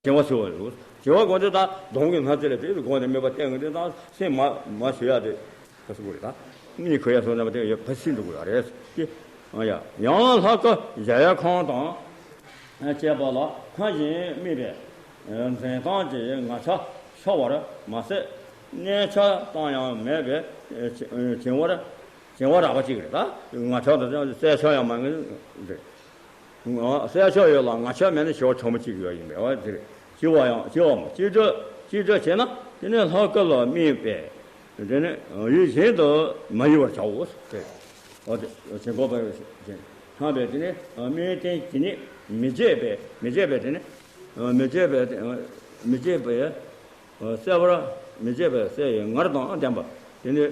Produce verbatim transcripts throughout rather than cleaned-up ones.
བྱིང་བ་ཞུ་བ་རེད། བྱིང་བ་དགོས་དུས་ད་གདོང་གི་སྣང་ཚུལ་ལ་དེ་དགོངས་ནས་དམིགས་པ་བསྟན་དགོས་དུས་ད་སེམས་མ་མ་ཞུ་ཡ་དེ་ག་སུ་དགོས་རེད། ད་གཉིད་ཁུག་ཡ་སོགས་རྣམ་པ་དེ་ཡོད་ཕ་སྲིད་འགྲོ་དགོས་ཡ་རེད། ཀྱེ། ཡང་ལྷ་སྐུ་གཞལ་ཡས་ཁང་དང་བཅས་པ་ལ་ཕན་ཞིང་དམིགས་པའི་འཛིན་སྟངས་ཀྱི་ངར་ཆ་ཤོར་བར་མ་ཟད། གནས་ཆ་ཙམ་ཡང་མེད་པའི་བྱིང་བར་བྱིང་བ་རགས་པ་གཅིག་རེད། ད་ངར་ཆ་དང་གསལ་ཆ་ཡང་མ་རེད། གསལ་ཆ་ཡོད་ལ་ངར་ཆ་མེད་ན་ཞེ་པོ་གྲང་མོ་གཅིག་ཡོད་ཡིན་པས། འོ་དེ་རེད། ལྕི་བ་ཡང་ལྕི་བ་མོ་ལྕི་དྲོད་ལྕི་དྲོད་བྱས་ན་དེ་ནས་ལྷ་སྐུ་ལ་དམིགས་པས། དེ་ནས་ཡུལ་གཞན་དུ་མ་གཡེལ་བར་བྱའོ། དེ་འོ་དེ་བྱིང་ཁུག་པ་སྣང་བས་དེ་ནས་དམིགས་རྟེན་ཇི་སྙེད་མི་བརྗེད་པས། མི་བརྗེད་པས་དེ་ནས་མི་བརྗེད་པས་མི་བརྗེད་པས། གསལ་བར་མི་བརྗེད་པའི་གསལ་བའི་ངར་དང་ལྡན་པ། དེ་ནི་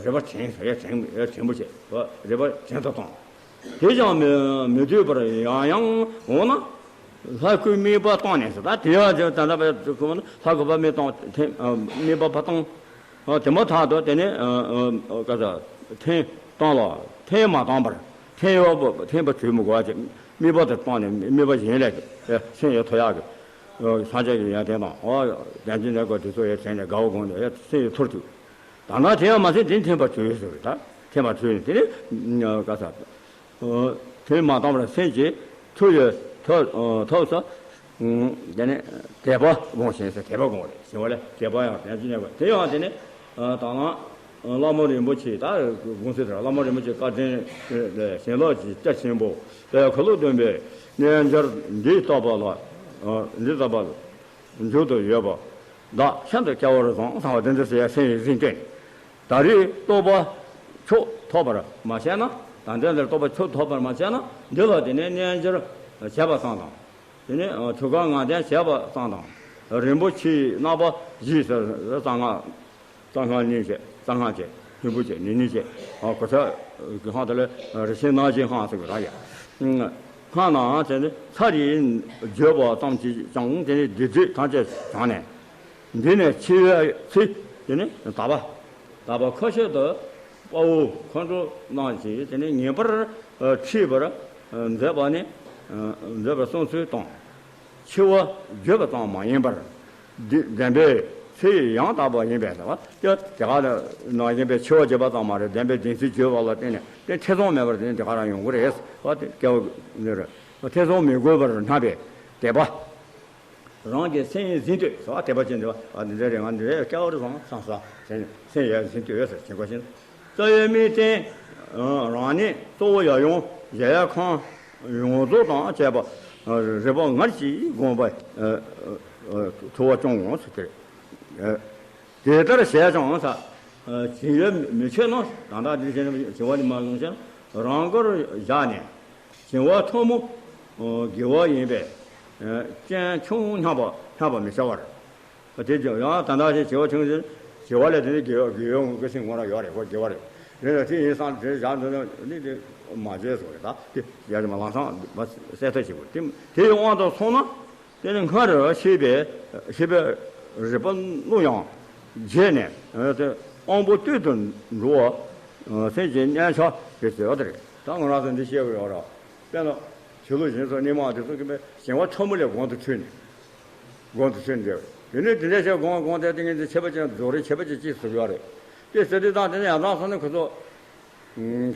རེག་པ་བྱིང་ཟེར་ཡ་བྱིང་བྱིང་པོ་བྱེད་པ་རེག་པ་བྱིང་དུ་གཏོང་། དེ་ཀྱང་མི་མི་སྡོད་པར་ཡང་ཡང་འོང་ན། ལྷ་སྐུའི་དམིགས་པ་བཏང་ནས་ཟེར། ད་དེ་ཡང་ད་ལྟ་བས་ཁོ་ལྷ་སྐུ་ཕར་དམིགས་བཏང་ཐེངས་དམིགས་པ་ཕར་བཏང་། དེ་མ་ཐག་ཏུ་དེ་ནི་ག་ས་ཐེངས་བཏང་ལ་ཐེངས་མ་བཏང་བར་ཐེངས་ཡོད་པ་ཐེངས་པ་དུས་མི་དགོས་པ་ཅིག་དམིགས་པ་དེ་བཏང་ནས་དམིགས་པ་གཞན་ལས་སེམས་ཡོད་ཐུབ་ཡག་གི་སངས་རྒྱས་ཀྱི་ཡོན་ཏན་དང་། འོ་དེ་འདྲ་ནས་གོ་དེ་ཚོ་ཡོད་དྲན་ནས་དགའ་བོ་དགོངས་ནས་ཡོད་སེམས་ཡོད་ཐུར་ཐུག་ད་ནང་དེ་ཡང་མ་ཟད་དེ་ཐེམ་པ་བྱོས་ཟེར། ད་ཐེམ་པ་བྱོས་ནས་དེ་ནི་ག་ས་ཐེམ་མ་བཏང་བར་སེམས་ཀྱི་ཐུགས་ཡོད་ཐོབ་ཐོབ་ས། དེ་ནི་དད་པ་སྒོམ་ཞིང་ཟེར། དད་པ་སྒོམ་རེད་ཟེར་བ་ལས་དད་པ་ཡང་དེ་ནི་དེ་ཡང་དེ་ནི་ད་ནང་བླ་མ་རིན་པོ་ཆེ་ད་དགོངས་ཚུལ་དེར་བླ་མ་རིན་པོ་ཆེ་བཀའ་དྲིན་ལས་ཞེན་ལོག་གི་རྩལ་ཆེན་པོ་པའི་ཁ་ལོ་སྟོན་པའི་རྣལ་འབྱོར་འདི་ལྟ་བུ་ལ་འདི་ལྟ་བུ་ལ། མཇུག་ཏུ་ཡོད་པ། བདག་ཤིན་ཏུ་སྐལ་བར་བཟང་ཟེར་བ་དེ་འདྲ་ཟེར་ཡ་སེམས་ཡིད་འཛིན་བསྟེན། ད་རེས་རྟོགས་པ་མཆོག་ཐོབ་པར་མ་བྱས་ན། ད་ལྟའི་འདིར་རྟོགས་པ་མཆོག་ཐོབ་པར་མ་བྱས་ན་འདི་ལ་དེ་ནས་རྣལ་འབྱོར་བྱས་པ་ཙམ་དང་། དེ་ནས་ཐུགས་ཀར་ངར་ལྡན་བྱས་པ་ཙམ་དང་། རིན་པོ་ཆེའི་རྣམ་པ་བཞི་ཟེར་གསང་སྔགས། གསང་སྔགས་གཉིས་བྱས། གསང་སྔགས་བྱས། སྙིང་པོ་བྱས། ཉེ་གནས་བྱས། གོ་ཆ་གི་སྔགས་དེ་ལ་རིན་ཆེན་རྣམ་བཞིའི་སྔགས་ཟེར་བ་ར་ཡ། སྔགས་ནའང་དེ་ནི་ཚར་རེ་བརྗོད་པ་ཙམ་གྱིས་ཀྱང་དེ་ནི་སྡིག་སྒྲིབ་ཐམས་ཅད་བྱང་ནས། འདི་ནས་འཆི་བའི་ཚེ་དེ་ནི་དག་པ་དག་པ་ཁ་ཤས་དུ་དཔའ་བོ་མཁའ་འགྲོ་རྣམས་ཀྱིས་དེ་ནི་ངེས་པར་ཁྲིད་པར་མཛད་པ་ནི་མཛད་པར་གསུངས་ཚུལ་དང་། འཆི་བ་བརྗོད་པ་ཙམ་མ་ཡིན་པར། འདི་བདེན་པའི་ཚེ་ཡང་དག་པ་ཡིན་པས་ཟེར་བ་དེ་དེ་ག་ནང་བཞིན་པའི་འཆི་བ་བརྗོད་པ་ཙམ་མ་རེད། བདེན་པའི་བདེན་ཚིག་བརྗོད་པ་ལ་བརྟེན་ནས་དེ་ཐེ་ཚོམ་མེད་པར་དེ་དེ་ག་རང་ཡོང་གི་རེད་ཟེར་བ་དེ་སྐལ་བ་ནི་རེད། ཐེ་ཚོམ་མི་དགོས་པར་སྣང་བའི་དད་པ། རང་གི་སེམས་ཡིད་འཛིན་ཏོས་ཟེར་བ་དད་པ་ཅན་དེ་བ་འདི་འདྲ་རེད། ང་འདི་འདྲ་སྐལ་བ་རེ་བཟང་བསམ་ས་སེམས་ཡིད་འཛིན་ཏོས་ཟེར་བྱེད་དགོས་ཤིང་། རྩ་བའི་དམིགས་རྟེན་རང་ཉིད་གཙོ་བོ་ཡབ་ཡུམ་གཞལ་ཡས་ཁང་ཡོངས་རྫོགས་དང་བཅས་པ་རིག་པ་ངར་གྱིས་བསྒོམས་པ་ཐུབ་པ་སྐྱོང་ངོ་ཟེར་ཏེ། དེ་ལྟར་བྱས་ཀྱང་ས་བྱིང་ཡུལ་མི་ཆོད་ན། ད་ལྟ་འདི་བྱས་ན་བྱིང་བ་ནི་མ་ལོངས་ཤིང་རང་སྒོར་བཞག་ནས་བྱིང་བ་ཐོག་མོ་དགེ་བ་ཡིན་པས་སྤྱན་ཆུང་སྙམ་པ་སྙམ་པ་མི་བྱ་བར། དེ་ཡང་ད་ལྟ་ཞིག་བྱིང་བ་ཆུང་ཞིང་བྱིང་བ་ལས་དེ་ནི་དགེ་བ་དགེ་བའི་ངོ་སྐལ་སེང་ངོ་ར་ཡོད་རེད། ཁོ་དགེ་བ་རེད། རེད་ལ་དེ་ཡིན་སང་དེ་བཞག་འདོད་ན་ནི་དེ་མ་བྱས་སོ་རེད། ད་དེ་ཡར་མ་ལངས་སང་མ་གསལ་ཐག་ཆོད་པོ་དེ་དེ་ཡི་དབང་དུ་སོང་ན་དེ་ནི་སྔར་ཤེས་པའི་ཤེས་པའི་རིག་པ་རྣོ་ཡང་རྒྱས་ནས་དེ་དབང་པོ་གཏོད་དུ་འགྲོ་བ་སེམས་ཀྱི་རྣལ་འབྱོར་གྱི་ཟེར་བ་དེ་རེད། ད་ང་རང་ཚོ་འདི་བཤད་དགོས་ཡོད་ར། དཔེར་ན་ཆོས་ལུགས་གཞན་ཚོ་གནས་མང་དེ་ཚོ་གི་བྱིང་བ་ཕྲ་མོ་ལས་གོང་དུ་ཆུད་ནས། གོང་དུ་ཆུད་འདྲ་བ། དེ་ནས་དེ་འདྲ་བྱས་གོང་གོང་དེ་དེ་ངས་འདི་ཁྱད་པར་ཅན་རྫོགས་རིམ་ཁྱད་པར་ཅན་གཅིག་ཟེར་ཡོད་རེད། དེ་ཟེར་དུས་དང་དེ་ནས་ཡང་དང་སང་ནས་ཁོ་ཚོ་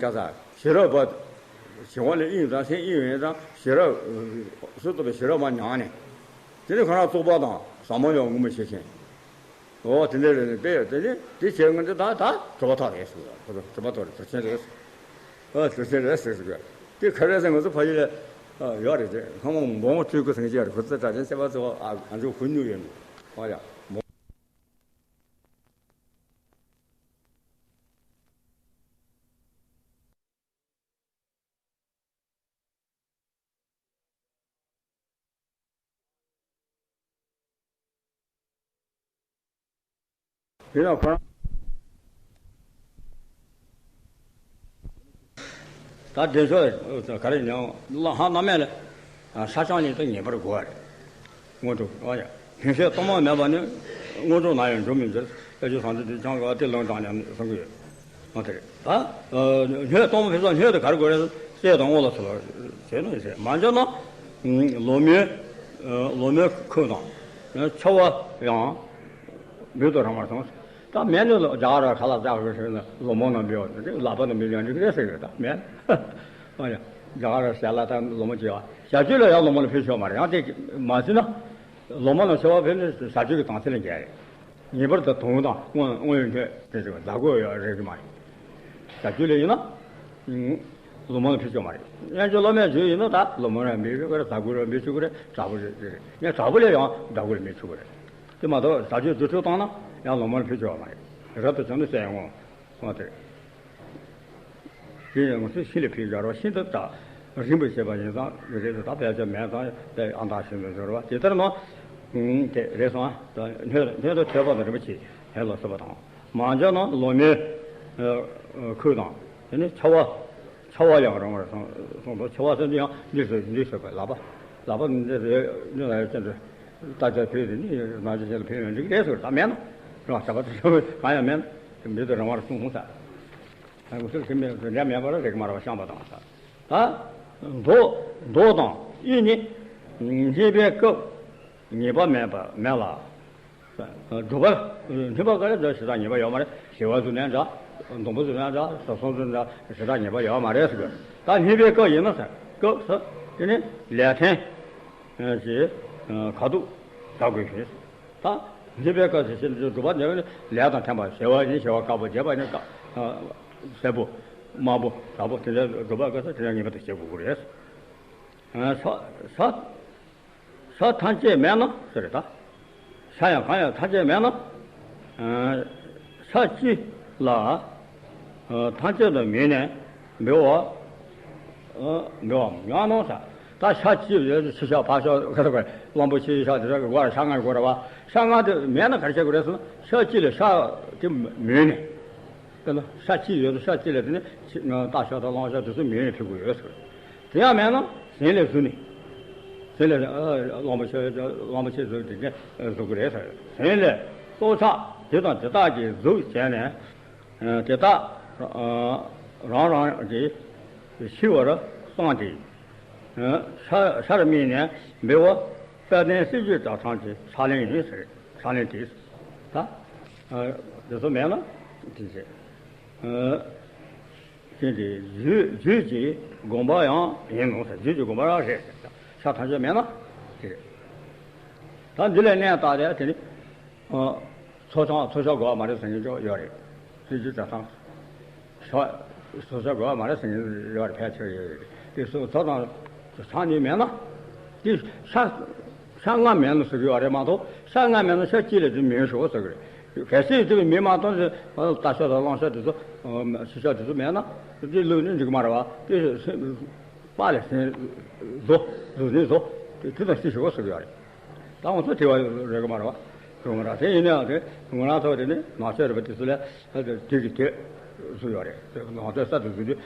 ག་ས་ཤེས་རབ་པ་བྱིང་བ་ལས་ཨེ་ཡིན་དང་སེམས་ཨེ་ཡིན་དང་ཤེས་རབ་སུ་ཐོབ་པའི་ཤེས་རབ་མ་མྱངས་ནས་དེ་ནས་ཁོ་རང་བཙོག་པ་དང་ཟ་མ་ཡང་ངོ་མ་ཤེས་མཁན། འོ་དེ་འདྲ་རེད་ནས་དཔེ་ཡོད་དེ་ནས་དེ་བྱས་ངོ་འདི་ད་ད་གྲུབ་པ་ཐོབ་རེད་ཟེར་གྲུབ་པ་ཐོབ་རེད། དུས་ཆེན་རེད། ཨ་དུས་ཆེན་རེད་ཟེར་ཟེར་གི། དེ་ག་རེ་ཟེར་ང་ཚོ་ཕ་ཡུལ་ལ་ཡོད་རེད་དེ་སྔ་མོ་འབོང་སྤྲུལ་སྐུ་ཟེར་གྱི་ཡོད་རེད། ཁོ་ཚོ་གྲྭ་ཆེན་སེ་པ་ཚོ་ཨ་ང་ཚོ་ཧུ་ཉུ་ཡོད་འདུག་ཨ་ཡ་འབོང་། ཡིན་ན་ཁོ་རང་ད་བདེ་མཆོག་ག་རེ་ཉོ་ལ་ཧ་ན་མེད་ལ་ས་ཆང་ཉིད་དུ་ངེས་པར་དགོས་རེད། དངོས་གྲུབ་ཨ་ཡ་ཉིན་ཤས་གཏོང་མ་མེད་པ་ནི་དངོས་གྲུབ་ན་ཡང་འགྲུབ་མི་འགྱུར། དཔེ་ཆོས་བཟང་དུ་དུས་ཆང་ག་དེ་ལོང་དྲངས་ནས་གསུང་གི་ཡོད། ཨ་དེ་རེད་ད། སྨྱོས་གཏོང་མ་ཕེབས་ས་སྨྱོས་དེ་ག་རེ་དགོས་རེད། གསེར་དང་དངུལ་ལ་སོགས་པ་བྱས་ན་ཡིན་ཟེར་མ་འཇོག་ན། ལོ་སྨྱོས་ ལོ་མའི་ཁུག་དང་། ཆེ་བ་ཡང་མེད་དུ་རང་མར་སོང་། ད་མེད་ནི་རྒྱ་གར་ཁ་ལག་ཅག་གི་ཧྲིལ་ནས་ལོ་མ་ནང་འབུལ་བ་ནི་ལག་པ་ནང་འབུལ་ཡང་འགྲིག་རེད་ཟེར་གི་རེད། ད་མེད། ཨ་ཡ། རྒྱ་གར་ཞལ་ལག་དང་ལོ་མ་བྱེད་བ་ཞག་བཅུ་ལ་ཡང་ལོ་མ་ལ་ཕུལ་ཆོག་མ་རེད། ཡང་དེ་མ་ཟིན་ན་ལོ་མ་ནང་ཆེ་བ་ཕུལ་ནི་ཞག་བཅུ་གི་དང་ཚེ་ལ་འགལ་རེད། ངེས་པར་དུ་དུང་དང་སྔོ་སྔོ་ཡོད་འདོད་དེ་ཚོ་བཟའ་དགོས་ཡོད་རེད་ཀྱི་མ་རེད། བྱ་རྒྱུད་ལས་ཡིན་ན། ལོ་མང་ཕུལ་ཆོག་མ་རེད། ཡང་ཅིག་སློབ་མའི་རྒྱུད་ཡིན་ན་ད་ལོ་མང་རང་འབུལ་ཆོག་གི་རེད། བཟའ་དགོས་རང་འབུལ་ཆོག་གི་རེད། དྲག་པོ་རེད་རེད། ཡང་དྲག་པོ་ལས་ཡང་བཟའ་དགོས་རང་འབུལ་ཆོག་གི་རེད། དེ་མ་གཏོགས་བཟའ་རྒྱུད་རྫུ་འཕྲུལ་བཏང་ན་ཡང་ལོ་མང་ཕུལ་ཆོག་མ་རེད། རབ་ཏུ་བྱུང་ནས་གསན་ཡོང་ངོ་། སོང་དེ་རེད། དེ་ཡང་ང་ཚོས་ཤིང་ལ་ཕུལ་སྦྱོར་བ་ཤིན་ཏུ་དྲག་རིང་པོ་བྱས་པ་ཡིན་ཙང་རེད་དེ་ད་ཕལ་ཆེར་མེད་ཙང་དེ་ཨ་མདའ་ཤིན་ཏུ་སྦྱོར་བ་དེ་ལྟར་ནོ། དེ་རེད་སོང་ཨ། སྣོད་སྣོད་དུ་ཐོས་པ་དང་རིན་པོ་ཆེ་ཧེ་ལ་སོགས་པ་དང་། མང་ཆེ་ན་ལོ་མའི་ཁུག་དང་། དེ་ནས་ཆེ་བ་ཆེ་བ་ཡང་རིང་བར་སོང་སོང་དུ་ཆེ་བ་ཟེར་དུས་ཡང་འདི་ཟེར་འདི་ཟེར་བའི་ལག་པ་ལག་པ་འདི་ཟེར་འདི་ལ་ཡང་ཅན་དུ་ལྟ་ཅག་ཕུལ་དེ་ནི་ནང་ཆེན་ཆེན་ལ་ཕུལ་ཡང་འགྲིག་རེད་ཟེར། ད་མེད་ན་རང་བྱ་བ་དེ་ཚོ་གང་ཡང་མེད་ན་འདི་དུ་རིང་བར་སོང་ས། ངོ་ཚུལ་ཁྱིམ་མེད་དུ་འདྲ་མེད་པར་རིག་མར་བ་བཤམས་པ་དང་ས། ད་མདོ་མདོ་དང་ཨི་ནི་སྙེག་པའི་སྐབས་ཉེས་པ་མེད་པ་མེད་ལ། སྒྲུབ་པ་སྨིན་པ་ག་རེ་འདྲ་ཞེ་དྲག་ཉེས་པ་ཡོད་མ་རེད། ཞི་བ་བཟོ་ནས་འདྲ། སྡོང་པོ་བཟོ་ནས་འདྲ། ཟ་སོང་བཟོ་ནས་འདྲ་ཞེ་དྲག་ཉེས་པ་ཡོད་མ་རེད་ཟེར་གི། ད་སྙེག་པའི་སྐབས་ཡིན་ན་ཟེར་སྐབས་སུ་དེ་ནི་ལས་མཐུན་གྱི་ཁ་ཐུག་བྱ་དགོས་ཤིང་། ད་སྙེག་པའི་སྐབས་སུ་ཞེས་སྒྲུབ་པ་འདི་ནི་ལས་དང་མཐུན་པ་ཞི་བ་ཡིན་ཞི་བ་དཀར་པོ་རྒྱས་པ་ཡིན་དཀར་སེར་པོ་དམར་པོ་དྲག་པོ་དེ་འདྲ་སྒྲུབ་པ་སྐབས་སུ་དེ་འདྲ་ངེས་པར་དུ་བྱེད་དགོས་ཀྱི་རེད། ས་ས། ས་ཐམས་ཅད་མེད་ན་ཟེར་རེད་ད། ས་ཡང་གང་ཡང་ཐམས་ཅད་མེད་ན། ས་གཅིག་ལ་ཐམས་ཅད་དུ་མེད་ནས་འབེལ་བ་འབེལ་བ་ཡང་ནོ་ས། ད་ས་གཅིག་ཡོད་ཆུ་ཤག་ཕག་ཤག་ག་རེ་ག་རེ་གླང་པོ་ཆེ་ཤག་དེ་ཚོ་གི་སྒོ་ར་ས་ལྔ་སྒོ་ར་བ་ས་ལྔ་དེ་མེད་ན་ག་རེ་བྱེད་དགོས་རེད་ཟེར་ན་ས་གཅིག་ལ་ས་དེ་མེད་ནས། དཔེར་ན་ས་གཅིག་ཡོད་དུ་ས་གཅིག་ལ་དེ་ནི་སྟག་ཤག་དང་གླང་ཤག་དེ་ཚོ་མེད་ནས་ཕེབས་དགོས་ཡོད་ཟེར། དེ་ཡང་མེད་ན་ཟན་ལས་བཟོས་ནས། ཟན་ལས་གླང་པོ་ཆེ་གླང་པོ་ཆེ་བཟོས་དེ་ནས་བཟོ་གི་རེད་ཟེར། ཟན་ལས་སྲོག་ཆགས་དེ་དང་དེ་དག་གི་གཟུགས་བྱས་ནས་དེ་དག་རང་རང་གི་ཤི་བར་བསམས་ཏེ། ཤ་ཤར་སྨིན་ནས་འབེལ་བ་དཔལ་ལྡན་སྲིད་རྒྱུད་གྲགས་ཚང་གི་ཕྱག་ལེན་ཡིན་ཟེར། ཕྱག་ལེན་དེ་ད་དེ་ཚོ་མེད་ན་དེ་ཟེར། ཅན་དེ་རྒྱུད་རྒྱུད་ཀྱི་དགོངས་པ་ཡང་ཡིན་ནོ་ཟེར། རྒྱུད་ཀྱི་དགོངས་པ་རང་རེད་ཟེར། ས་ཐམས་ཅད་མེད་ན་དེ་རེད། ད་འདི་ལས་གནས་བཏགས་ཏེ་དེ་ནི་ཚོགས་ཆང་ཚོགས་ཤ་དགོས་པ་མ་རེད་ཟེར་མཁན་ཅོག་ཡོད་རེད། དེ་རྒྱུད་གྲྭ་ཚང་ཚོགས་ཚོགས་ཤ་དགོས་པ་མ་རེད་ཟེར་མཁན་ཡོད་རེད། ཕལ་ཆེར་ཡོད་རེད། དེ་ཚོ་ཚོགས་དང་ཆང་ནི་མེད་ན་དེ་ཤ་ཤ་ལྔ་མེད་ན་ཟེར་གྱི་ཡོད་རེད་མ་གཏོགས་ཤ་ལྔ་མེད་ན་ཤ་གཅིག་ལས་དེ་མེད་ཤོག་ཟེར་གི་རེད། གལ་སྲིད་དེ་མི་མ་གཏོང་ཚེ་རྟ་ཤ་དང་གླང་ཤ་དེ་ཚོ་ཤི་ཤ་དེ་ཚོ་མེད་ན་དེ་ལུགས་ནི་འགྲིག་གི་མ་རེད་བ། དེ་པ་ལས་ཟིན་བཟོ་བཟོ་ཟིན་བཟོ་དེ་དེ་དང་ཤི་ཤོག་ཟེར་གི་ཡོད་རེད། ད་ང་ཚོ་དེ་བ་རེད་གི་མ་རེད་བ། རུང་ར་དེ་ཡིན་ནའང་དེ་ང་རང་ཚོ་དེ་ནི་ནང་ཆོས་རེད་པ། དེ་ཚོ་ལས་དེ་གི་དེ་བཟོ་ཡོད་རེད། ནང་ཆོས་གསར་དུ་བཟོ་དུས་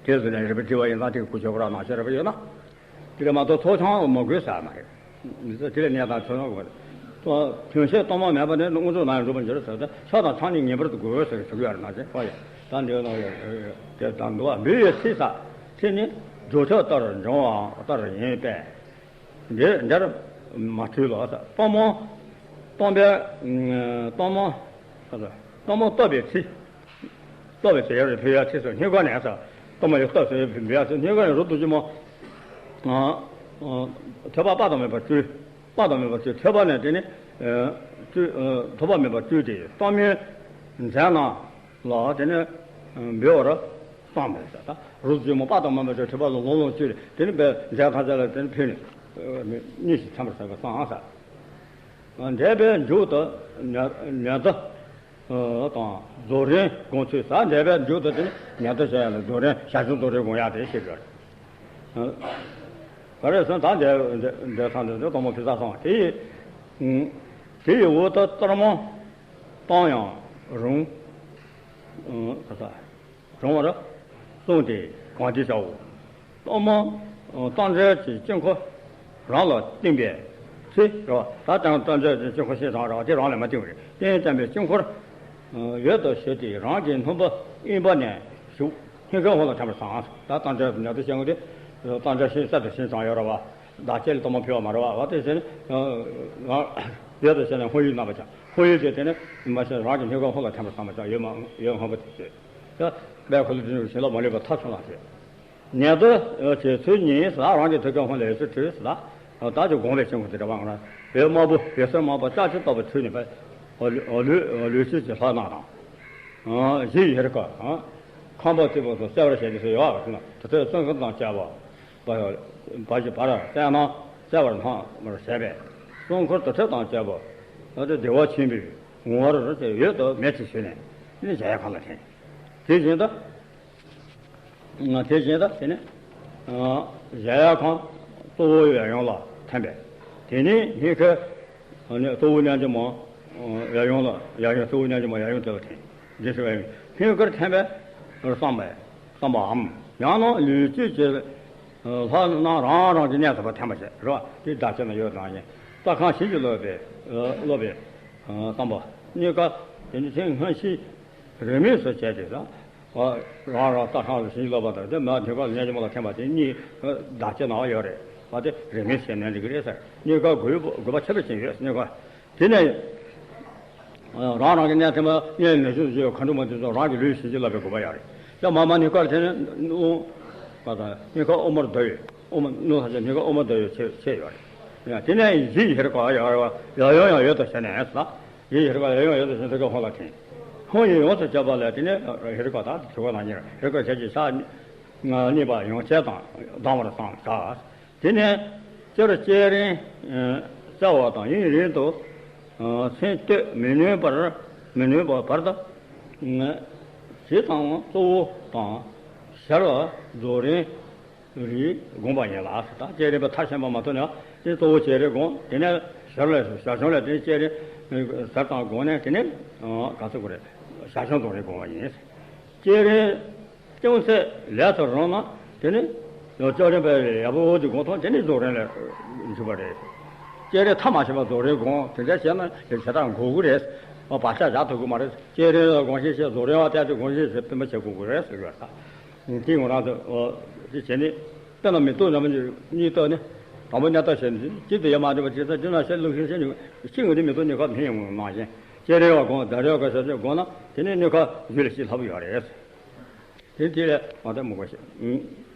དེ་བཟོ་ནས་རེད་པ། དེ་བ་ཡིན་ཙང་དེ་གི་གུ་ཆོད་པ་ར་ནང་ཆོས་རེད་པ་ཡོད་ན། དེ་ལས་མ་གཏོགས་ཚོགས་ཆང་མ་དགོས་ཟེར་མ་རེད། མི་ཚོ་དེ་ལས་གནས་དང་ཚོགས་ཆང་དགོས། དོན་བྱེད་གཏོང་མ་མེད་པ་ནི་དངོས་གྲུབ་ནང་ཡང་འགྲུབ་པར་འགྱུར་ཟེར་ཏེ་ཤ་དང་ཆང་ནི་ངེས་པར་དུ་དགོས་ཟེར་ཞུ་གི་ཡོད་རེད། ནང་ཆེན་ཧོ་ཡ། ད་འདི་ནང་ཡོད་དེ་དང་འདུ་བ་འབུལ་བའི་ཚིག་ས་ཚིག་ནི་འགྲོ་ཕྱོགས་ལྟར་འབྱུང་བ་ལྟར་ཡིན་པས། འདིར་འདིར་མ་འཁྲུལ་ལོ། སྟོང་མོ་སྟོང་པའི་སྟོང་མོ་སྟོང་མོ་སྟོབ་པའི་ཚིག་སྟོབ་པའི་ཚིག་ཡར་ཕུལ་ཡ་ཚིག་སོགས་སྙིང་ག་ནས་ས། སྟོབ་མ་ཡི་སྟོབ་ཟེར་ཡ་ཕུལ་ཡ་ཚིག་སྙིང་ག་ནས་རུ་ཏུ་ཅི་མོ། ཐོས་པ་དཔག་ཏུ་མེད་པ་སྤྲུལ། དཔག་ཏུ་མེད་པ་སྤྲུལ། ཐོས་པ་ནས་དེ་ནི་སྤྲུལ། ཐོས་པ་མེད་པ་སྤྲུལ་ཏེ་སྟོང་མོའི་མཚན་རྣམས་ལ་དེ་ནི་འབུལ་བར་བསམ་པས་ཟེར། ད་རུ་ཅི་མོ་དཔག་ཏུ་མེད་པ་ཅོ་ཐོས་པ་ལ་ལོང་ལོང་བཅུག་དེ་ནི་པའི་མཛད་ཐམས་ཅད་ལ་དེ་ནི་ཕུལ་ནས་གཉིས་ཤིག་ཚན་པར་ཟེར་བ་བསམ་ཟེར། འདས་པའི་མཇུག་ཏུ་ཉ་ཉ་ཏུ་དང་རྫོགས་རིམ་དགོངས་ཚུལ་ཟེར། འདས་པའི་མཇུག་ཏུ་དེ་ནི་ཉ་ཏུ་བྱ་ཡ་ལ་རྫོགས་རིམ་ཞལ་བྱུང་རྫོགས་རིམ་དགོངས་ཡ་དེ་ཤེས་དགོས། ག་རེ་ཟེར་ན་ད་འདས་འདས་ཚང་དེ་ཚོ་སྟོང་མོ་ཕུལ་ས་སོང་དེ་ཡི་དེ་ཡི་འོག་ཏུ་གཏོར་མ་བཏང་ཡང་རུང་། ག་ས། རུང་བར་གསུངས་ཏེ་གང་བདེ་བྱའོ། གཏོར་མ་གཏང་འཇལ་གྱི་དཀྱིལ་འཁོར་རང་ལ་བསྟིམ་པའི་ཚེ་རེད་བ། ད་ལྟ་གཏང་འཇལ་གྱི་དཀྱིལ་འཁོར་ཤེས་བྱ་རེད་བ། དེ་རང་ལ་མ་བསྟིམ་པ་རེད། རྟེན་བརྟེན་པའི་དཀྱིལ་འཁོར་འོད་དུ་ཞུ་སྟེ་རང་གི་སྣུམ་པ་གཡོན་པ་ནས་ཞུགས། སྙིང་གའི་འོག་ལ་འཁྱམ་པར་བསམ། ད་གཏང་འཇལ་ཉ་ཏུ་བྱེད་དགོས་དེ་གཏང་འཇལ་ཤིང་གསར་དུ་ཤིང་བྱང་ཡོད་རེད་བ། བདག་བསྐྱེད་ལ་གཏོར་མ་ཕུལ་བ་མ་རེད་བ། བ་དེ་བྱས་ནས་ཡོད་དོ་བྱས་ནས་ཧོ་ཡིག་གནང་བ་ཅག་ཧོ་ཡིག་དེ་དེ་ནས་མ་བྱས་རང་གི་སྙིང་ག་ཧོ་ལ་འཐེན་པ་བསམ་པ་ཅག་ཡོད་མ་ཡོད་ཧོ་པ་དེ་བྱས། ད་དཔལ་ཁོ་ལ་དྲིན་བྱིན་རླབས་མ་ལུས་པ་མཐའ་སོང་ལ་བྱས། ཉེ་དུ་བྱེད་ཚུལ་གཉིས་ལ་རང་གི་ཐུགས་ཀྱི་ཧོ་ལ་ཡོད་ཚུལ་བྲིས་ལ། ད་ཅི་དགོངས་པའི་ཆེན་པོ་དེ་འདྲ་བ་ང་རང་འོད་དམར་པོ་འོད་ཟེར་དམར་པོ་ལྕགས་ཀྱུ་ལྟ་བུ་འཕྲོས་ནས་པས་ལུས་ལུས་སྤྱོད་ཀྱི་ལྷ་རྣམས་དང་། གཞི་ཡི་ཧེ་རུ་ཀ་ཁང་པ་ཏི་པོ་སོགས་གསལ་བར་བྱེད་ཀྱི་སུ་ཡོད་པ་དེ་ཚོས་བཙོན་ཁང་དང་བཅས་པ། བ་བ་ཞིག་བར་གསལ་སྣང་གསལ་བར་སྣང་བར་བྱས་པས་བཙོན་ཁང་དུར་ཁྲོད་དང་བཅས་པ་ཨ་ཏི་བདེ་བ་ཆེན་པོའི་ངོ་བོར་འོད་དུ་མེ་ཆེ་ཞུས་ནས་ནི་གཞལ་ཡས་ཁང་ལ་འཐེན། དེ་བཞིན་དུ་དེ་བཞིན་དུ་དེ་ནི་གཞལ་ཡས་ཁང་གཙོ་བོ་ཡབ་ཡུམ་ལ་འཐེན་པས་དེ་ནི་སྙིང་གའི་གཙོ་བོ་རྣལ་འབྱོར་མ་ཡབ་ཡུམ་ལ་ཡབ་ཡུམ་གཙོ་བོ་རྣལ་འབྱོར་མ་ཡབ་ཡུམ་དེ་ལ་འཐེན། རྗེས་སུ་ཡབ་ཡུམ་སྙིང་གར་འཐེན་པས་བསམ་པས། བསམ་པའམ། ཡང་ན་ལུས་སྤྱོད་ཀྱི་ལྷ་རྣམས་རང་རང་གི་གནས་ཐོབ་པར་འཐེན་པ་བྱས་རོ། དེ་བདག་བསྐྱེད་ན་ཡོད་དང་ཡིན། རྩ་ཁམས་བྱིན་གྱིས་རློབ་པའི་རློབ་པའི་བསམ་པ་གཉིས་ཀ་དེ་ནི་ཚེ་སྔ་ཕྱི་རིས་མེད་སུ་བྱས་ཏེ་རང་རང་རྩ་ཁམས་སུ་བྱིན་གྱིས་རློབ་པ་དང་དེ་མ་དེ་ཁ་ལ་གནས་ཀྱི་མ་ལ་འཐེན་པ་དེ་གཉིས་བདག་བསྐྱེད་ན་ཡོད་རེད་བ། དེ་རིས་མེད་བྱས་ནས་འགྲིག་གི་རེད་ཟེར། གཉིས་ཀ་དགོས་དགོས་པ་ཁྱད་པར་ཅན་ཡོད་གཉིས་ཀ། དེ་ནས་རང་རང་གི་གནས་ཐིམ་པ་གནས་མེད་ཆུང་ཞེས་མཁའ་འགྲོ་མ་དེ་ཚོ་རང་གི་ལུས་བྱིན་གྱིས་བརླབས་པའི་དགོས་པ་ཡང་རེད། ཡང་མ་མ་ནི་ཀར་དེ་ནི་རྣོ་བ་དང་སྙིང་ཁ་དབུ་མར་བསྡུ་བའི་དབུ་མ་རྣོ་ས་ཆ་སྙིང་ཁ་དབུ་མར་བསྡུ་བའི་ཆེ་ཆེ་ཡོད་རེད། ཡང་དེ་ནས་གཞི་ཡི་ཧེ་རུ་ཀ་ཡང་ཡང་ཡང་ཡང་ཡོད་དོ་ཟེར་ནས་ལ། གཞི་ཡི་ཧེ་རུ་ཀ་ཡང་ཡང་ཡོད་དོ་ཟེར་ནས་དེ་ཀ་ཧོ་ལ་ཐིམ། ཧོ་ཡི་ཡོངས་སུ་གཅོད་པ་ལས་དེ་ནས་ཧེ་རུ་ཀ་དང་དྲུག་པ་ནང་ཉིད་ཧེ་རུ་ཀ་ཁྱེད་ཀྱི་ཕྱག་གཉིས་པ་ཡོངས་བྱེད་དང་ལྡང་བར་བསམ་བྱ། དེ་ནས་སྤྱིར་བསྐྱེད་རིམ་བསྩལ་བ་དང་ཡུན་རིང་དུ་མཚན་གཏོད་མི་ནུས་པར་མི་ནུས་པ་བར་དུ་ཇི་ཙམ་གཙོ་བོ་དང་ཞར་ལ་རྫོགས་རིམ་རེ་བསྒོམ་པ་ཡིན་ལ། ད་བསྐྱེད་རིམ་པ་མཐར་ཕྱིན་པ་མ་ཐོབ་ན་དེ་གཙོ་བོ་བསྐྱེད་རིམ་བསྒོམ། དེ་ནས་ཞར་ལ་ཞར་བྱུང་ལ་དེ་བསྐྱེད་རིམ་ཟུར་ཙམ་བསྒོམ་ནས་དེ་ནས་ག་ཚོད་དགོས་རེད། ཞར་བྱུང་རྫོགས་རིམ་བསྒོམ་པ་ཡིན། བསྐྱེད་རིམ་ཅུང་ཟད་ལས་སུ་རུང་ན་དེ་ནི་བསྐྱེད་རིམ་པའི་ཡག་པོ་དེ་བསྒོམ་ཐོག་དེ་ནི་རྫོགས་རིམ་ལ་འཇུག་པ་རེད། བསྐྱེད་རིམ་མཐར་མ་ཕྱིན་པར་རྫོགས་རིམ་བསྒོམ་དེ་འདྲ་བྱས་ན་ལས་བྱེད་སྟངས་འགོར་གི་རེད། བག་ཆགས་བཞག་ཐུབ་ཀྱི་མ་རེད། བསྐྱེད་རིམ་ལ་དགོངས་བཞེས་བྱས་རྫོགས་རིམ་ལ་བལྟས་ཏེ་དགོངས་བཞེས་བྱས་སྤེལ་མ་བྱེད་དགོས་ཀྱི་རེད་ཟེར་གྱི་ཡོད་ས། དེ་ངོ་རང་དུ་དེ་བྱས་ནི་དཔེར་ན་མེ་ཏོག་ནམ་གཉིས་བཏོན་ནི་དང་པོ་གནས་སྟངས་བྱས་ནི་གཅིག་ཏུ་ཡལ་མ་འགྲོ་བ་ཅིག་ས་དེ་ན་ཤེས་ལུགས་ཤེས་ཤེས་ནི་གཅིག་ངོས་དེ་མེ་ཏོག་གཉིས་ཀ་ལྷན་ཡང་ངོས་ནང་བཞིན། སྤྱན་རས་པ་དགོངས་ཟླ་རས་པ་ཞབས་ཀྱིས་དགོངས་ན་དེ་ནས་སྣོད་ཁ་ཡུལ་ལ་ཤེས་ལྷབ་ཡོད་རེད། དེ་དེ་ལས་མ་དེ་མུ་ག་ཤེས།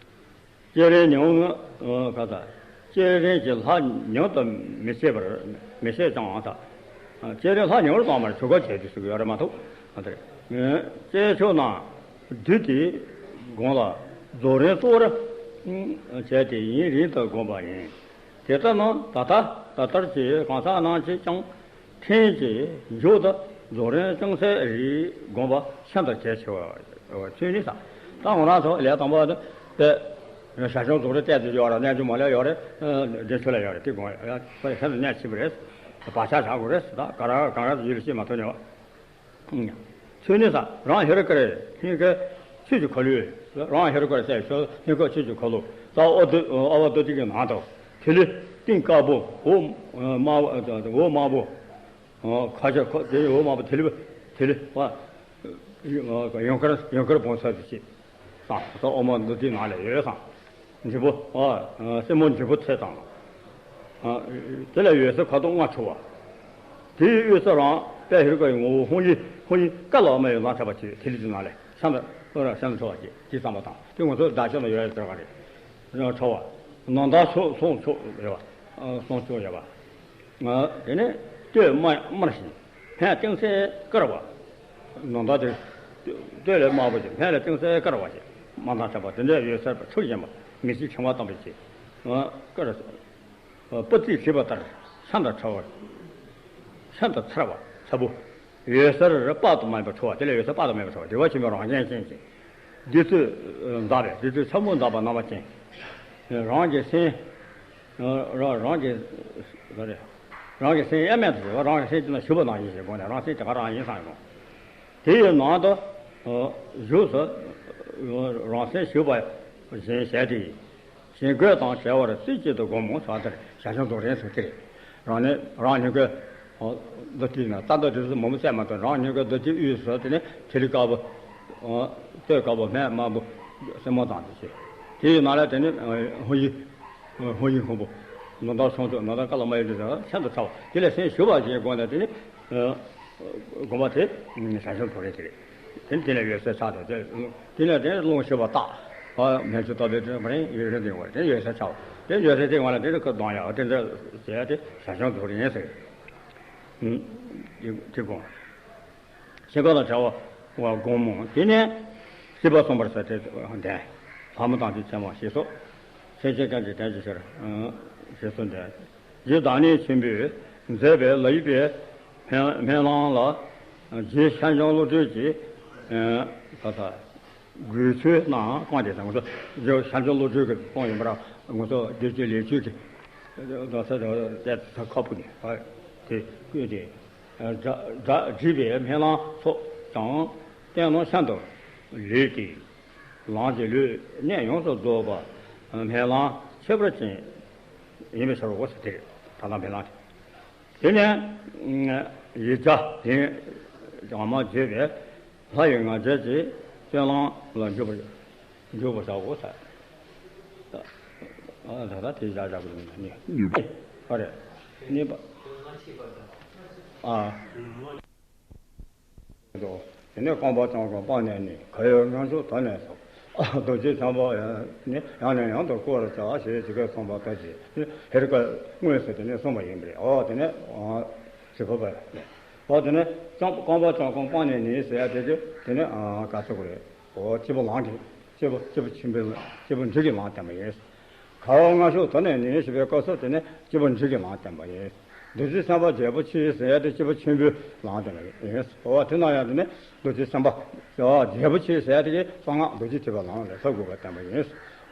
སྤྱན་རས་ཉུང་ངུ་ཁ་ད། སྤྱན་རས་ཀྱི་ལྷ་ཉུང་དུ་མི་བྱེད་པར་མི་བྱེད་ཀྱང་ད། སྤྱན་རས་ལྷ་ཉུང་རུ་བཏང་བར་ཆོ་ག་བྱེད་དུ་ཞུགས་ཡོད་རེད་མ་གཏོགས་མ་དེ་རེད། སྤྱན་ཆོས་རྣམས་བསྡུས་ཏེ་དགོངས་ལ་རྫོགས་རིམ་གཙོ་བོར་བྱས་ཏེ་ཡུན་རིང་དུ་བསྒོམ་པ་ཡིན། དེ་ལྟར་ན་ད་ལྟ་ད་ལྟར་གྱི་གང་ཟག་རྣམས་ཀྱིས་ཀྱང་ཐུན་གྱི་མཇུག་ཏུ་རྫོགས་རིམ་ཅུང་ཟད་རེ་བསྒོམ་པ་ཤིན་ཏུ་གལ་ཆེ་བ་ཚུལ་ནི་ས། ད་ང་རང་ཚོ་ལས་དང་པོ་དེ་ཞར་བྱུང་རྫོགས་རིམ་བལྟས་ཏེ་ཡོད་ར་རྣལ་འབྱོར་མ་ལ་ཡོད་རེད། འདི་ཆོས་ལ་ཡོད་རེད། དེ་དགོངས་ཡོད་ཤིན་ཏུ་གནད་ཆེ་བ་རེད། བག་ཆགས་བཞག་དགོས་རེད། ད་ག་རང་ག་རང་ཡུལ་ལ་ཤེས་མ་ཐུབ་ནས། ཚུལ་ནི་ས་རང་ཧེ་རུ་ཀར་སྙིང་གའི་ཆོས་ཀྱི་འཁོར་ལོས། རང་ཧེ་རུ་ཀར་གསལ་ཆོས་སྙིང་གའི་ཆོས་ཀྱི་འཁོར་ལོ་ས་ཨ་བ་ཏུ་ཨ་བ་ཏུ་ཏི་གི་ནང་དུ་ཐིག་ལེ་གཏིང་དཀར་པོ་འོད་དམར་པོ་འོད་དམར་པོ་ཁ་ཆེ་ཁ་དེ་འོད་དམར་པོ་ཐིག་ལེ་ཐིག་ལེ་ཡུངས་ཀར་ཡུངས་ཀར་བོང་ས་དུ་ཆེ། ས་ས་ཨོ་མ་འདུ་ཏི་ནང་ལ་ཡོད་ས། འཇིགས་པོ། ཨ། སེན་མོ་འཇིགས་པོ་ཚེ་དང་། ཨ། དེ་ལ་འོད་ཟེར་ཁ་དོག་ལྔ་འཕྲོ་བ། དེའི་དབུས་སུ་རང་དཔལ་ཧེ་རུ་ཀ་ཡི་ངོ་བོ་ཧཱུྃ་ཡིག་ཧཱུྃ་ཡིག་ཀ་ལ་བ་མ་ཡི་ལ་ཐ་བ་ཅིག་ཐིག་ལེ་དེ་ནང་ལས་ཤིན་ཏུ་ཤིན་ཏུ་འཕྲོ་བ་ཅིག་ཅིག་བསམ་པ་དང་དེ་ང་ཚོ་བདག་ཅག་ལ་ཡོད་ཡ་ཟེར་བ་རེད། འཕྲོ་བ། ནམ་ཟླ་ཕྱོགས་མཚུངས་ཕྱོགས་ཡོད་པ། སོང་ཕྱོགས་ཡོད་པ། དེ་ནས་སྟོད་དམར་དམར་ཞིང་སྨད་ཏིང་སེ་དཀར་བ། ནམ་ཟླ་དེ་སྟོད་ལ་དམར་པོ་ཞིག་སྨད་ལ་ཏིང་སེ་དཀར་བ་ཞིག་དམར་མདངས་ཆགས་པ་དེ་འདྲའི་འོད་ཟེར་འཕྲོ་བཞིན་པ་མི་ཤིགས་ཕྲེང་བ་བཏང་བའི་ཚེ། དཀར། སྤུ་རྩེས་བྲིས་པ་ལྟར་ཤིན་ཏུ་ཕྲ་བ། ཤིན་ཏུ་ཚ་བ་ཚ་བོ། འོད་ཟེར་དཔག་ཏུ་མེད་པ་འཕྲོ་བ་དེ་ལ་འོད་ཟེར་དཔག་ཏུ་མེད་པ་འཕྲོ་བ་བདེ་བ་ཆེན་པོའི་རང་བཞིན་ཅན་གྱི། བདུད་རྩི་འཛག་པའི་བདུད་རྩི་ཚ་མོ་འཛག་པ་རྣམ་པ་ཅན། རང་གི་སེམས། རང་རང་གི་རང་གི་སེམས་དབྱེར་མེད་དུ་བྱེད་པ་རང་གི་སེམས་ཀྱི་ནང་ཞུགས་པ་ནང་བཞིན་ཞེས་དགོངས་ནས་རང་སེམས་དེ་ག་རང་ཡིན་བསམ་ཡོང་། དེ་ཡི་ནང་དུ་བཞུགས་སུ་རང་སེམས་ཞུགས་པ་བཞིན་བྱས་ཏེ། ཞིང་བཀོད་དང་བྲལ་བར་རྩེ་གཅིག་ཏུ་བསྒོམ་མོ་ཟེར་དེར་ཞར་བྱུང་རྫོགས་རིམ་ཟེར་དེ་རེད། རང་ནི་རང་སྙིང་གའི་འདུ་ཏིང་ན་རྩ་འདབ་དེ་ཚོ་མང་པོ་བཙལ་མ་ཐུབ་རང་སྙིང་གའི་འདུ་ཏིང་དབུས་སུ་དེ་ནི་ཐིག་ལེ་དཀར་པོ། སྟོད་དཀར་པོ་སྨད་དམར་པོ་སེན་མོ་དང་དེ་བྱས། དེ་ཡི་ནང་ལ་དེ་ནི་ཧཱུྃ་ཡིག་ཧཱུྃ་ཡིག་ཧཱུྃ་པོ། ནོར་བདག་ཆོས་སྐྱོང་ནོར་བདག་བཀའ་ལ་མ་ཡི་དེ་ཚོ་ཤིན་ཏུ་ཕྲ་བ། དེ་ལས་སེམས་ཞུགས་པ་ཞིག་དགོངས་ནས་དེ་ནི་དགོངས་པ་དེ་ཞང་ཞུང་དོ་རེད་དེ་རེད། དེ་ནི་དེ་ལས་འོད་ཟེར་ཆགས་ཏེ་དེ་ནས་དེ་ནི་རླུང་ཞུགས་པ་བཏགས། མེ་ཆུ་ལྟ་བུའི་དེ་མ་རེད་ཡོད་རེད། དེ་བ་དེ་འོད་ཟེར་ཆགས་པ་དེ་འོད་ཟེར་དེ་ངོ་ལ་དེ་ནི་ཁོ་གདོང་ཡག་དེ་འདྲ་ཟེར་ཡ་དེ་ཞང་ཞུང་དོ་རེད་ཟེར། དེ་དགོངས། ཤེལ་སྒོ་ལ་བྱ་བ་བ་དགོངས་མོ། དེ་ནས་སྲིད་པ་གསུམ་པར་ཟད་དེ་ལྡན། ལྷ་མོ་དང་ཆོས་ཆེན་མོ་ཞེས་སོགས། སེམས་ཅན་ཀུན་གྱི་དོན་གྱི་ཕྱིར། ཞེས་སོགས་འདས། རྗེ་བདག་ཉིད་ཆེན་པོས་མཛད་པའི་ལ་ཡི་པའི་སྨོན་ལམ་ལ། རྗེ་ཞང་ཞུང་བློ་གྲོས་ཀྱིས། ད་ལྟ། དགོས་ཚུལ་རྣམས་བསྐངས་ཏེ་དང་། ཞང་ཞུང་བློ་གྲོས་ཀྱིས་གསུངས་ཡིན་པ་ར། ང་ཚོ་བདེ་སྐྱིད་ལེགས་བཅོས་ཀྱི་ད་ལྟ་ཁ་ཕུ་ནས་དེ་བཀོད་དེ། བསྒྲིགས་པའི་སྨོན་ལམ་སོགས་ཀྱང་བསྟན་ལམ་ཤིན་ཏུ་ལེགས་ཏེ། ལམ་གྱི་ལུས་གནད་ཡོངས་སུ་རྫོགས་པ་སྨོན་ལམ་ཁྱད་པར་ཅན་ཡིན་པའི་ཕྱིར་རོ། དེ་རེད། ད་ལྟ་སྨོན་ལམ་དེ། དེ་ནས་ཡིག་བརྒྱ་དེ་ངོ་མ་བརྗོད་པས་ལྷ་ཡི་ང་རྒྱལ་གྱི་སྤྱོད་ལམ་ལ་འཇུག་པར་འཇུག་པར་བྱའོ་ཟེར། ད་ད་དེ་བཞག་བཞག་པ་ཡིན་ན་ནི། ཨ་རེད། གཉིས་པ། ཨ། དེ་ནས་རྐང་པ་བརྐྱང་བརྐྱང་སྤངས་ནས་ནི། ཁ་ཡོད་ལྔ་མཆོག་དོར་ནས་སོ། རྡོ་རྗེ་འཆང་པོ་ནི་ཡང་ནས་ཡང་དུ་བསྐོར་བར་བྱ་ཞེས་ཇི་སྐད་གསུངས་པ་ལྟར་གྱིས་ནི་ཧེ་རུ་ཀ་དངོས་སུ་དེ་ནས་གསུངས་པ་ཡིན་པ་རེད། འོ་དེ་ནས་ཞེས་པ་པ། འོ་དེ་ནས་རྐང་པ་བརྐྱང་བརྐྱང་སྤངས་ནས་ནི་ཟེར་ཡ་དེ་དེ་ནས་ག་ཚོད་དགོས་རེད། འོ་སྐྱེས་བུ་ལམ་གྱི་སྐྱེས་བུ་སྐྱེས་བུ་ཆེན་པོའི་སྐྱེས་བུ་འབྲིང་གི་ལམ་བསྟན་པ་ཡིན། ཁ་བ་ལྔ་མཆོག་དོར་ནས་ནི་ཞེས་པའི་སྐབས་སུ་དེ་ནི་སྐྱེས་བུ་འབྲིང་གི་ལམ་བསྟན་པ་ཡིན། རྡོ་རྗེ་སེམས་དཔའ་རྒྱལ་པོ་ཆེ་ཟེར་ཡ་དེ་སྐྱེས་བུ་ཆེན་པོའི་ལམ་བསྟན་པ་ཡིན། འོ་དེ་ན་ཡང་དེ་ནི་རྡོ་རྗེ་སེམས་དཔའ་རྒྱལ་པོ་ཆེ་ཟེར་ཡ་དེ་གིས་གསང་སྔགས་རྡོ་རྗེ་ཐེག་པའི་ལམ་ལ་ཐོབ་དགོས་པ་བསྟན་པ་ཡིན།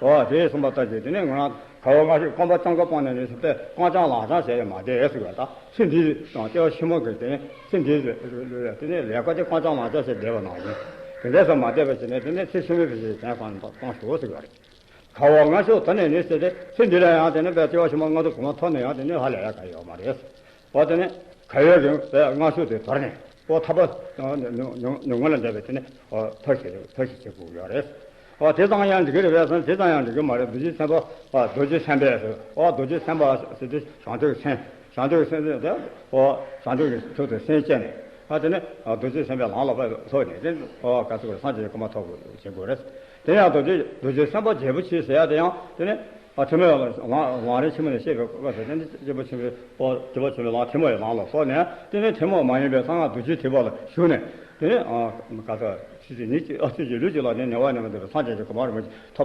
འོ་དེ་གསུངས་པ་ལྟར་གྱིས་དེ་ནི་ང་རང་ཁ་བ་ལྔ་མཆོག་རྐང་པ་བརྐྱང་བརྐྱང་སྤངས་ནས་ནི་ཟེར་ཏེ་རྐང་བརྐྱང་ལག་བརྐྱང་བྱས་ཡ་མ་བསྡད་ཟེར་བ་དང་། ཚེ་འདི་དང་སྐྱེ་བ་ཕྱི་མ་གི་དེ་ནི་ཚེ་འདི་ལ་དེ་ནི་ལས་ཀ་དེ་རྐང་བརྐྱང་ལག་བརྐྱང་བྱས་བསྡད་པ་ནང་བཞིན། དེ་འདྲ་སོགས་མ་བསྡད་པ་བྱས་ནས་དེ་ནི་ཚེ་ཕྱི་མའི་བུ་ཞིག་གྱང་གང་བཏང་ཤོག་ཟེར་བ་རེད། ཁ་བ་ལྔ་མཆོག་དོར་ནས་ནི་ཟེར་ཏེ་ཚེ་འདི་ལ་ཡང་དེ་ནི་བས་སྐྱེ་བ་ཕྱི་མ་ལྔ་བདོ་གོང་མ་ཐོབ་ནས་ཡང་དེ་ནི་ཧ་ལས་ཡ་ག་ཡོད་མ་རེད། འོ་དེ་ནི་ཁ་ཡོད་རིང་བས་ལྔ་མཆོག་དེ་དོར་ནས་འོ་ཐར་པ་ཉུང་ཉུང་ཉུང་ངུ་ལ་འདས་པའི་དེ་ནི་འོ་ཐབས་ཤེས་ཐབས་ཤེས་བྱེད་དགོས་ཡོད་རེད། འོ་དེ་ཙམ་ཡང་འགྲིག་གི་རེད་བས་སོང་། དེ་ཙམ་ཡང་འགྲིག་གི་མ་རེད། རྡོ་རྗེ་སེམས་དཔའ་འོ་རྡོ་རྗེ་སེམས་དཔའ་ཟེར། འོ་རྡོ་རྗེ་སེམས་དཔའ་ཟེར་དུས་བྱང་ཆུབ་སེམས། བྱང་ཆུབ་སེམས་དེ་འོ་བྱང་ཆུབ་ཀྱི་ཐུགས་དེ་སེམས་བསྐྱེད་ནས། ཨ་དེ་ནས་རྡོ་རྗེ་སེམས་དཔའི་ལམ་ལ་ཕེབས་ཐོག་ནས་དེ་ཨོ་ག་ཚོད་སངས་རྒྱས་ཀྱི་གོ་འཕང་ཐོབ་དགོས་བྱེད་དགོས་རེད། དེ་ཡང་རྡོ་རྗེ་རྡོ་རྗེ་སེམས་དཔའ་རྒྱལ་པོ་ཆེ་ཟེར་ཡ་དེ་ཡང་དེ་ནས་ཨ་ཐུན་མོང་ལམ་རང་རེ་ཆེན་མོ་ནས་བཤད་པའི་སྐབས་སུ་དེ་ནས་སྐྱེས་བུ་ཆེན་པོའི་ཨོ་སྐྱེས་བུ་ཆེན་པོའི་ལམ་ཐུན་མོང་བའི་ལམ་ལ་སོགས་ནས་དེ་ནས་ཐུན་མོང་མ་ཡིན་པའི་གསང་སྔགས་རྡོ་རྗེ་ཐེག་པ་ལ་ཞུགས་ནས་དེ་ནས་ཨ་ག་ཚོད་ཆོས་ཀྱི་ཉིད་ཀྱི་ཨ་ཆོས་ཀྱི་ལུས་ཀྱི་ལམ་ནས་ནད་པ་ནད་མ་འདས་པའི་སངས་རྒྱས་ཀྱི་གོ་འཕང་རིན་པོ་ཆེ་ཐོབ།